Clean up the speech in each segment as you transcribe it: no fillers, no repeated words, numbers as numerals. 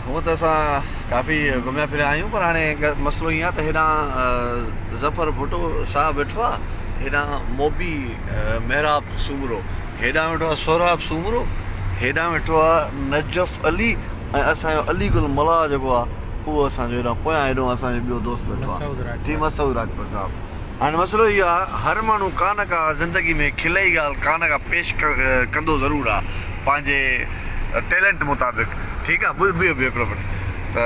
هونء ته اسان ڪافي گهميا ڦريا آهيون پر هاڻي مسئلو ائين آهي ته هيڏانهن ظفر ڀٽو صاحب ويٺو آهي هيڏانهن موبي محراب سومرو هيڏانهن ويٺو آهي سهراب سومرو هيڏانهن ويٺو آهي نجف علي ۽ اسان جو علي گل ملاح جيڪو آهي اهو اسان جو هيڏانهن پويان هيڏو اسان جو ٻيو دوست ويٺو آهي جي مسعود راڄپر صاحب. هاڻي مسئلو اهو آ هر ماڻهو ڪا نه ڪا زندگي ۾ کلئي ڳالهه ڪا نه ڪا پيش ڪندو ضرور آ پنهنجي ٽيلنٽ مطابق ٺيڪ آ ٻيو بيهو هڪڙو منٽ ته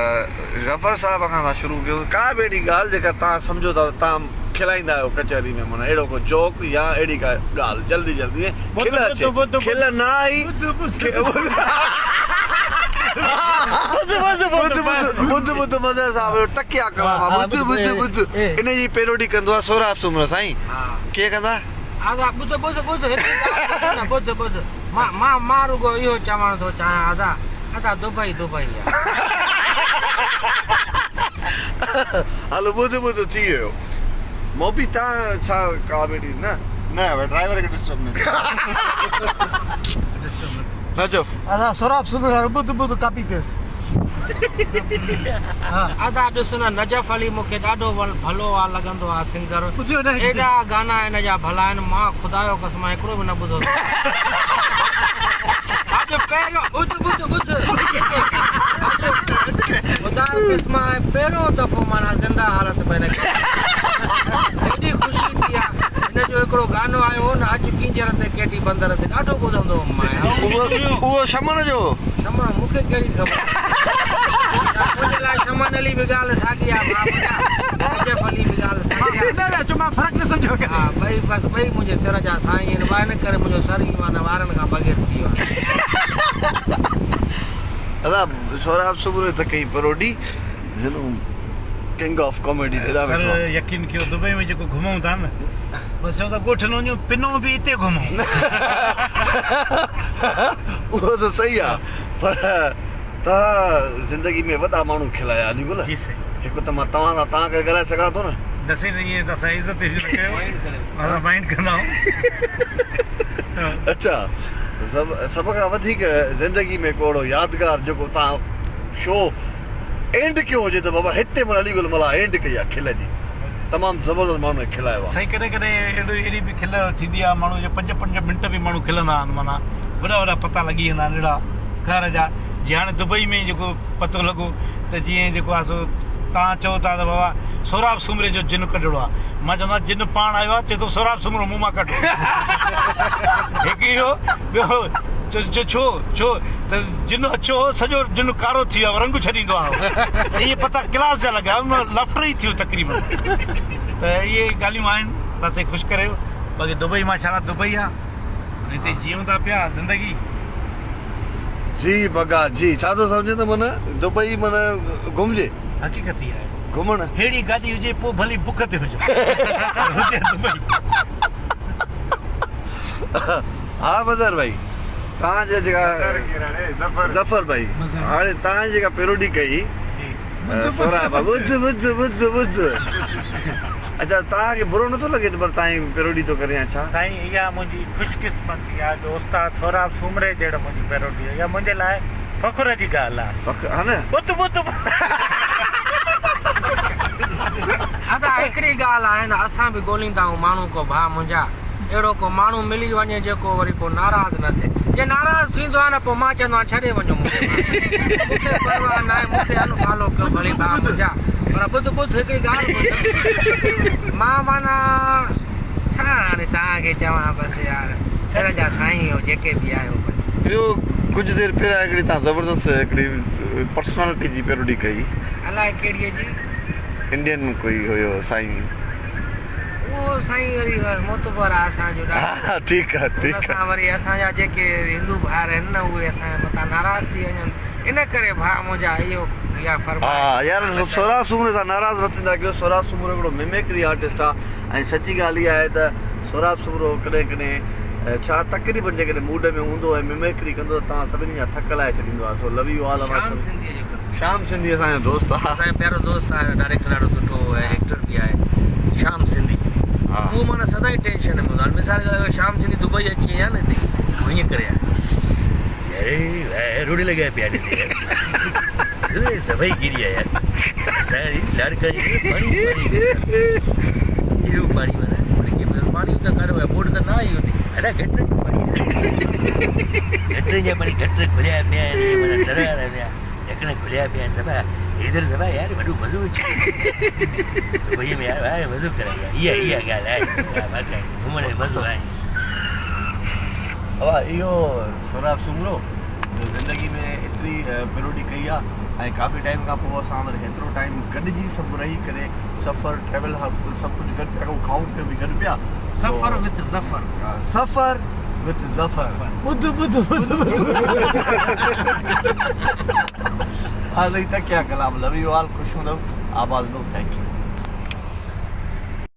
ظفر صاحب کان اسان شروع ڪيون ڪا به اهڙي ڳالهه جيڪا توهان سمجهو ٿا ته توهان کلائيندا آهيو ڪچهري ۾ معنيٰ اهڙو ڪو جوڪ يا اهڙي ڪا ڳالهه جلدي جلدي ۾ کل اچي کل نه آئي ٻڌ ٻڌ ٻڌ مظهر صاحب جو ٽڪيا ڪلام آ ٻڌ ٻڌ ٻڌ ان جي پيروڊي ڪندو آ سهراب سومرو سائين ڪيئن ڪندو آ. ادا ٻڌ ٻڌ ٻڌ هڪڙي ڳالهه ٻڌ نه ٻڌ ٻڌ مان مان مان رڳو اهو چوڻ ٿو چاهيان ادا ادا دبئي دبئي آ. هلو ٻڌ ٻڌ ٿي ويو موبي تان ڇا ڪاميڊي نه. نه ڀاء ڊرائيور کي ڊسٽرب نه ڪيو. نجف. ادا سهراب سومرو وارو ٻڌ ٻڌ ڪاپي پيسٽ. ادا ڏس نه نجف علي مونکي ڏاڍو ڀلو آ لڳندو آ سنگر ايڏا گانا هن جا ڀلا آهن مان خدا جو قسم آ هڪڙو به نه ٻڌو اٿم اڄ پهريون ٻڌ ٻڌ ٻڌ اڄ خدا جو قسم آ پهريون دفعو معنيٰ زنده حالت ۾ هن کي ايڏي خوشي ٿي آ هن جو هڪڙو گانو آيو هو نه اچ ڪينجهر تي ڪيٽي بندر تي ڏاڍو ٻڌندو هوم مان. اهو شمن جو هو. شمن مون کي ڪهڙي خبر. منهنجي لاء شمن علي به ڳالهه ساڳي آ ڀاء منهنجا نجف علي به ڳالهه ساڳي آ. نه نه چو مان فرق نه سمجهيو ڪڏهن. ها ٻئي بس ٻئي منهنجي سر جا سائين آهن ڀاء ان ڪري منهنجو سر ئي معنيٰ وارن کان بغير ٿي ويو آ. ادا سهراب سومرو ته ڪئي پروڊي. هن ڪنگ آف ڪاميڊي تيڏا سر ويٺو آ. يقين ڪيو دبئي ۾ جيڪو گهمون ٿا نه بس چئون ٿا ڳوٺ نه وڃون پنو به اتي گهمون. اهو ته صحيح آ پر توهان زندگي ۾ وڏا ماڻهو کلايا علي گل. جي سائين. هڪ ته مان توهان سان توهان ڪري ڳالهائي سگهان ٿو نه. نه سائين نه ائين ته اسان عزت نه ڪيو اسان مائنڊ ڪندا آهيون. اڇا سڀ سڀ کان وڌيڪ زندگي ۾ ڪو اهڙو يادگار جيڪو توهان شو اينڊ ڪيو هجي ته بابا هتي مون علي گل ملاح اينڊ ڪئي آ کل جي تمام زبردست ماڻهن کي کلايو آ. سائين ڪڏهن ڪڏهن اهڙي اهڙي به کل ٿيندي آ ماڻهو جو پنج پنج منٽ به ماڻهو کلندا آهن معنيٰ وڏا وڏا پتا لڳي ويندا آهن اهڙا قهر جا جي هاڻي دبئي ۾ جيڪو پتو لڳو ته جيئن جيڪو آ سو توهان چئو ٿا ته بابا سهراب سومري جو جن ڪڍڻو آ مان چوندو آهيان جن پاڻ آيو آ چئي ٿو سهراب سومرو مون مان ڪڍو هڪ اهو ٻيو چيو ڇو ڇو ته جن اڇو هو سڄو جن ڪارو ٿي ويو رنگ ڇڏيندو آهي اهي پتا ڪلاس جا لڳا لافٽر ئي ٿيو تقريبن ته اهي ڳالهيون آهن بس خوش ڪريو باقي دبئي ماشاءالله دبئي آ هتي جيئون ٿا پيا زندگي. جي بگا جي ڇا ٿو سمجهين ته من دبئي من گهمجي. حقيقت اها آهي. گهمڻ. ههڙي گاڏي هجي پوء ڀلي بک تي هجو پر هجي دبئي. ها مظهر ڀائي توهان جي جيڪا ظفر ڀائي هاڻي توهان جي جيڪا پيروڊي ڪئي سهراب ٻڌ ٻڌ ٻڌ ٻڌ اڇا توهان کي برو نٿو لڳي ته پر توهان جي پيروڊي ٿو ڪري يا ڇا؟ سائين اها منهنجي خوش قسمتي آهي جو استاد سهراب سومري جهڙو منهنجي پيروڊي اها منهنجي لاء فخر جي ڳالهه آهي. فخر ها نه. ٻڌ ٻڌ ٻڌ. ادا هڪڙي ڳالهه آهي نه اسان به ڳوليندا آهيون ماڻهو ڪو ڀاء منهنجا اهڙو ڪو ماڻهو ملي وڃي جيڪو وري پوء ناراض نه ٿئي. جي ناراض ٿيندو آهي نه پوء مان چوندو آهيان ڇڏي وڃو مون کي مون کي پرواهه ناهي مون کي ان فالو ڪيو ڀلي ڀاء منهنجا پر ٻڌ ٻڌ هڪڙي ڳالهه ٻڌ مان معنيٰ ڇا هاڻي توهان کي چوان بس يار سر جا سائين آهيو جيڪي به آهيو بس. ٻيو ڪجهه دير پهريان هڪڙي توهان زبردست هڪڙي پرسنالٽي جي پيروڊي ڪئي. الائي ڪهڙي جي. انڊين ڪوئي هيو سائين. اهو سائين وري معتبر آ اسان جو ڏاڍو. ها ٺيڪ آ ٺيڪ ان آ. سان وري اسان جا جيڪي هندو ڀائر آهن نه اهي اسان جي مٿان ناراض ٿي وڃن ان ڪري ڀاء منهنجا اهو اها فرمائش ها يار سهراب سومري سان ناراض نه ٿيندا ڪيو سهراب سومرو هڪڙو مميڪري آرٽسٽ آ ۽ سچي ڳالهه اها آهي ته سهراب سومرو ڪڏهن ڪڏهن ڇا تقريبن جيڪڏهن موڊ ۾ هوندو ۽ مميڪري ڪندو ته توهان سڀني جا ٿڪ لاهي ڇڏيندو آ سو لو you آل شام سنڌيء جو ڪندو. شام سنڌي اسان جو دوست آ. اسان جو پيارو دوست آهي ڊائريڪٽر ڏاڍو سٺو ۽ ايڪٽر به آهي شام سنڌي اهو معنيٰ سدائين ٽينشن ۾ هوندو آهي مثال جي ڳالهه شام سنڌي دبئي اچي وئي آهي نه هتي هو ائين ڪري آهي يار روڙي لڳايا پيا آهن هتي. سڀئي ڪري آيا اسان جي لاڙڪاڻي ۾ پاڻي پاڻي ايڏو پاڻي معنيٰ پاڻي ته ڪر ٻوڏ ته نه آئي هوندي. ادا گٽر جو پاڻي گٽرن جا پاڻي گٽر کليا پيا آهن معنيٰ دريا پيا ڍڪڻ کليا پيا آهن سڀ حيدر سڀ يار وڏو مزو اچي ويو ڀئي يار مزو ڪرائي اها اها ڳالهه آهي باقي گهمڻ جو مزو آهي. ابا اهو سهراب سومرو جو زندگي ۾ ايتري پيروڊي ڪئي آ ۽ ڪافي ٽائيم کان پوء اسان وري هيترو ٽائيم گڏجي سڀ رهي ڪري سفر ٽريول سڀ ڪجهه گڏ پيا ڪيون کائون پيون به گڏ پيا سفر وٿ ظفر. سفر وٿ ظفر. ٻڌ ٻڌ ٻڌ ٻڌ. ها سائين تڪيا ڪلام لو you all خوش هوندؤ آباد هوندؤ thank you.